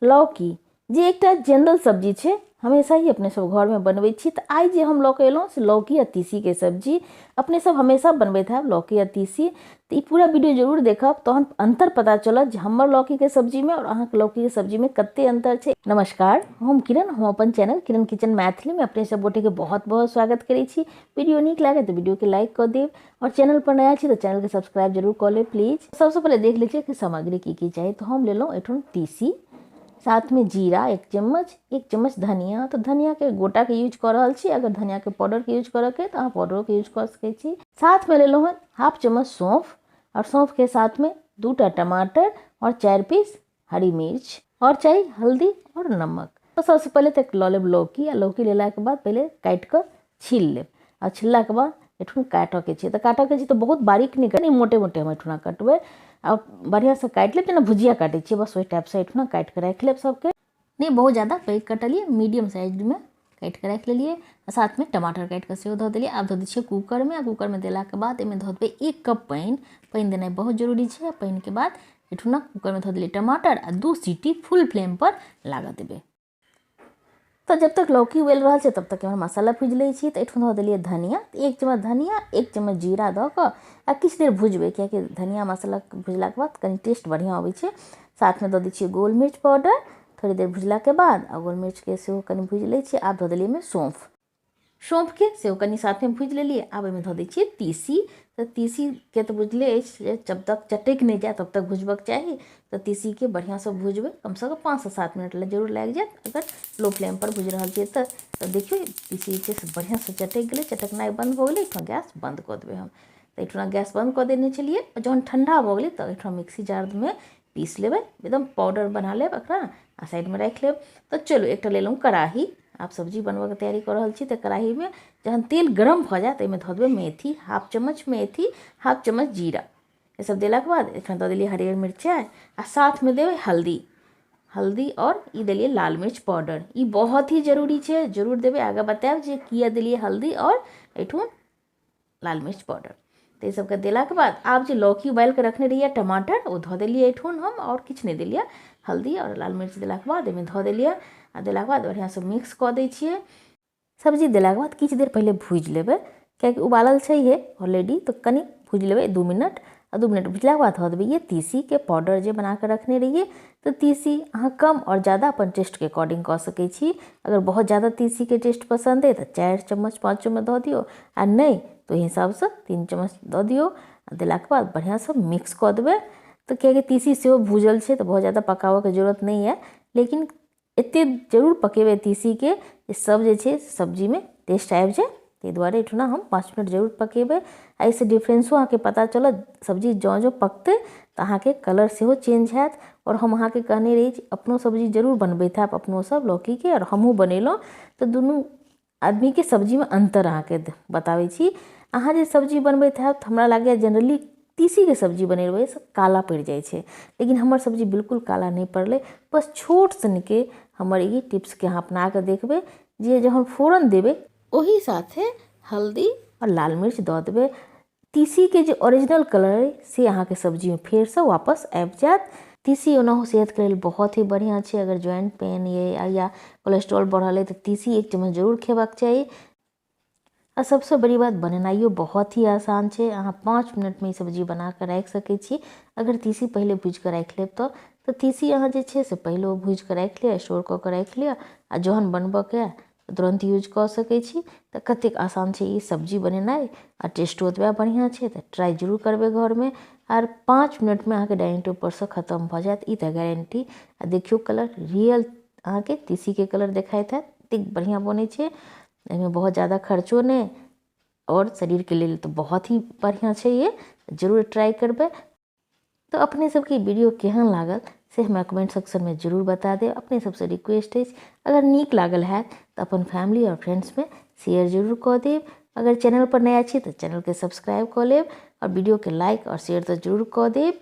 लौकी जे एकटा जनरल सब्जी छै, हमेशा ही अपने सब घरमे बनबै छी। तऽ आइ जे हम लऽ कऽ एलहुँ से लौकी आ तीसीके सब्जी। अपने सब हमेशा बनबैत हैब लौकी आ तीसी, तऽ ई पूरा वीडियो जरूर देखब, तहन अन्तर पता चलत जे हमर लौकीके सब्जीमे आओर अहाँके लौकीके सब्जीमे कते अन्तर छै। नमस्कार, हम किरण, हम अपन चैनल किरण किचन मैथिलीमे अपने सब गोटेके बहुत बहुत स्वागत करै छी। वीडियो नीक लागै तऽ वीडियोके लाइक कऽ देब और चैनल पर नया छी तऽ चैनलके सब्सक्राइब जरूर कऽ लेब प्लीज। सबसँ पहिले देख लै छियै कि सामग्री की की चाही। तऽ हम लेलहुँ एहिठाम तीसी, साथमे जीरा 1 चम्मच, 1 चम्मच धनिया। तऽ धनियाके गोटाके यूज कऽ रहल छी, अगर धनियाके पाउडरके यूज करऽके तऽ अहाँ पाउडरोके यूज कऽ सकै छी। साथमे लेलहुँ हँ 1/2 चम्मच सौंफ और सौंफके साथमे 2टा टमाटर और 4 पीस हरी मिर्च और चाही हल्दी और नमक। तऽ सबसँ पहिले तऽ लऽ लेब लौकी, आ लौकी लेलाके बाद पहिले काटि कऽ छील लेब, आ छिललाके बाद एहिठुन काटऽके छै। तऽ काटऽके छै तऽ बहुत बारीक नहि, कनि मोटे मोटे हम एहिठुना कटबै आ बढ़िआँसँ काटि लेब, जेना भुजिया काटै छियै बस ओहि टाइपसँ एहिठुना काटि कऽ राखि लेब सबके। नहि बहुत ज्यादा पैघ कटलियै, मीडियम साइजमे काटि कऽ राखि लेलियै। आ साथमे टमाटर काटि कऽ सेहो धऽ देलियै। आब धऽ दै छियै कूकरमे, आ कूकरमे देलाके बाद एहिमे धऽ देबै 1 कप पानि। पानि देनाइ बहुत जरूरी छै। आ पानिके बाद एहिठुना कूकरमे धऽ देलियै टमाटर आ 2 सीटी फुल फ्लेमपर लागऽ देबै। तऽ जब तक लौकी उबलि रहल छै तब तक हम मसाला भुजि लै छी। तऽ एहिठाम धऽ देलियै धनिया, 1 चम्मच धनिया, 1 चम्मच जीरा दऽ कऽ आ किछु देर भुजबै, कियाकि धनिया मसाला भुजलाके बाद कनि टेस्ट बढ़िआँ अबै छै। साथमे दऽ दै छियै गोल मिर्च पाउडर। थोड़ी देर भुजलाके बाद आ गोल मिर्चके सेहो कनि भुजि लै छियै। आब धऽ देलियै एहिमे सौंफ, सौंफके सेहो कनि साथमे भुजि लेलियै। आब एहिमे धऽ दै छियै तीसी। तऽ तीसीके तऽ बुझले अछि जे जब तक चटकि नहि जाय तब तक भुजबक चाही। तऽ तीसीके बढ़िआँसँ भुजबै, कमसँ कम 5 से 7 मिनट लए जरूर लागि जायत अगर लो फ्लेमपर भुजि रहल छियै तऽ। तऽ देखियौ तीसी जे छै से बढ़िआँसँ चटकि गेलै, चटकनाइ बन्द भऽ गेलै। एहिठाम गैस बन्द कऽ देबै हम। तऽ एहिठुना गैस बन्द कऽ देने छलियै। जहन ठण्डा भऽ गेलै तऽ एहिठाम मिक्सी जारमे पीस लेबै, एकदम पाउडर बना लेब एकरा आ साइडमे राखि लेब। तऽ चलू एकटा लेलहुँ कड़ाही, आब सब्जी बनबऽके तैयारी कऽ रहल छी। तऽ कड़ाहीमे जहन तेल गरम भऽ जायत एहिमे धऽ देबै मेथी, 1/2 चम्मच मेथी, 1/2 चम्मच जीरा। ई सब देलाके बाद एहिठाम दऽ देलियै हरियर मिरचाइ आ साथमे देबै हल्दी, हल्दी और ई देलियै लाल मिर्च पाउडर। ई बहुत ही जरूरी छै, जरूर देबै। आगाँ बतायब जे किया देलियै हल्दी और एहिठुन लाल मिर्च पाउडर। तऽ ई सबके देलाके बाद आब जे लौकी उबालि कऽ रखने रहियै टमाटर ओ धऽ देलियै एहिठुन हम, आओर किछु नहि देलियै। हल्दी आओर लाल मिर्च देलाके बाद एहिमे धऽ देलियै आ देलाके बाद बढ़िआँसँ मिक्स कऽ दै छियै। सब्जी देलाके बाद किछु देर पहिले भुजि लेबै, कियाकि उबालल छैहे ऑलरेडी, तऽ कनि भुजि लेबै 2 मिनट। आ 2 मिनट भुजलाके बाद धऽ देबै तीसीके पाउडर जे बना कऽ रखने रहियै। तऽ तीसी अहाँ कम आओर ज्यादा अपन टेस्टके अकॉर्डिंग कऽ सकै छी। अगर बहुत ज्यादा तीसीके टेस्ट पसन्द अइ तऽ 4 चम्मच 5 चम्मच दऽ दियौ, आ नहि तऽ ओहि हिसाबसँ 3 चम्मच दऽ दियौ। आ देलाके बाद बढ़िआँसँ मिक्स कऽ देबै। तऽ कियाकि तीसी सेहो भूजल छै तऽ बहुत ज्यादा पकाबऽके जरूरत नहि यऽ, लेकिन एतेक जरूर पकेबै तीसीके जे सब जे छै सब्जीमे टेस्ट आबि जाय। ताहि दुआरे एहिठुना हम 5 मिनट जरूर पकेबै। आ एहिसँ डिफरेंसो अहाँके पता चलत, सब्जी जँ जँ पकतै तऽ अहाँके कलर सेहो चेंज हैत। आओर हम अहाँके कहने रही जे अपनो सब्जी जरूर बनबैत हैब, अपनो सब लौकीके, आओर हमहूँ बनेलहुँ तऽ दुनू आदमीके सब्जीमे अन्तर अहाँके बताबै छी। अहाँ जे सब्जी बनबैत हैब तऽ हमरा लागैए जनरली तीसीके सब्जी बनेबै से काला पड़ि जाइ छै, लेकिन हमर सब्जी बिल्कुल काला नहि पड़लै। बस छोट सनके हमर ई टिप्सके अहाँ अपना कऽ देखबै जे जहन फोरन देबै ओही साथे हल्दी आओर लाल मिर्च दऽ देबै, तीसीके जे ओरिजिनल कलर अइ से अहाँके सब्जीमे फेरसँ वापस आबि जायत। तीसी ओनाहो सेहतके लेल बहुत ही बढ़िआँ छै। अगर ज्वाइंट पेन अइ या कोलेस्ट्रॉल बढ़ल अइ तऽ तीसी 1 चम्मच जरूर खेबाक चाही। आ सबसँ बड़ी बात, बनेनाइयो बहुत ही आसान छै। अहाँ 5 मिनटमे ई सब्जी बना कऽ राखि सकै छी अगर तीसी पहिले भुजि कऽ राखि लेब तऽ। तऽ तीसी अहाँ जे छै से पहिलो भुजि कऽ राखि लिअ, स्टोर कऽ कऽ राखि लिअ, आ जहन बनबऽके अइ तुरन्त यूज कऽ सकै छी। तऽ कतेक आसान छै ई सब्जी बनेनाइ आ टेस्टो ओतबे बढ़िआँ छै। तऽ ट्राइ जरूर करबै घरमे, आर 5 मिनटमे अहाँके डाइनिंग टेबलपरसँ खतम भऽ जायत, ई तऽ गारंटी। आ देखियौ कलर रियल अहाँके तीसीके कलर देखाइत हैत, एतेक बढ़िआँ बनै छै। एहिमे बहुत ज्यादा खर्चो नहि और शरीरके लेल तऽ बहुत ही बढ़िआँ छै, ये जरूर ट्राइ करबै। तऽ अपने सबके वीडियो केहन लागल से हमरा कमेंट सेक्शनमे जरूर बता देब। अपने सबसँ रिक्वेस्ट अछि, अगर नीक लागल हैत तऽ अपन फैमिली आओर फ्रेंड्समे शेयर जरूर कऽ देब। अगर चैनल पर नया छी तऽ चैनलके सब्सक्राइब कऽ लेब आओर वीडियोके लाइक आओर शेयर तऽ जरूर कऽ देब।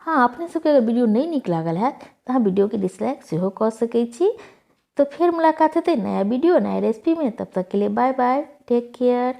हाँ, अपने सबके अगर वीडियो नहि नीक लागल हैत तऽ अहाँ वीडियोके डिसलाइक सेहो कऽ सकै छी। तो फिर मुलाकात हेतै नया वीडियो नया रेसिपीमे, तब तक के लिए बाय बाय, टेक केयर।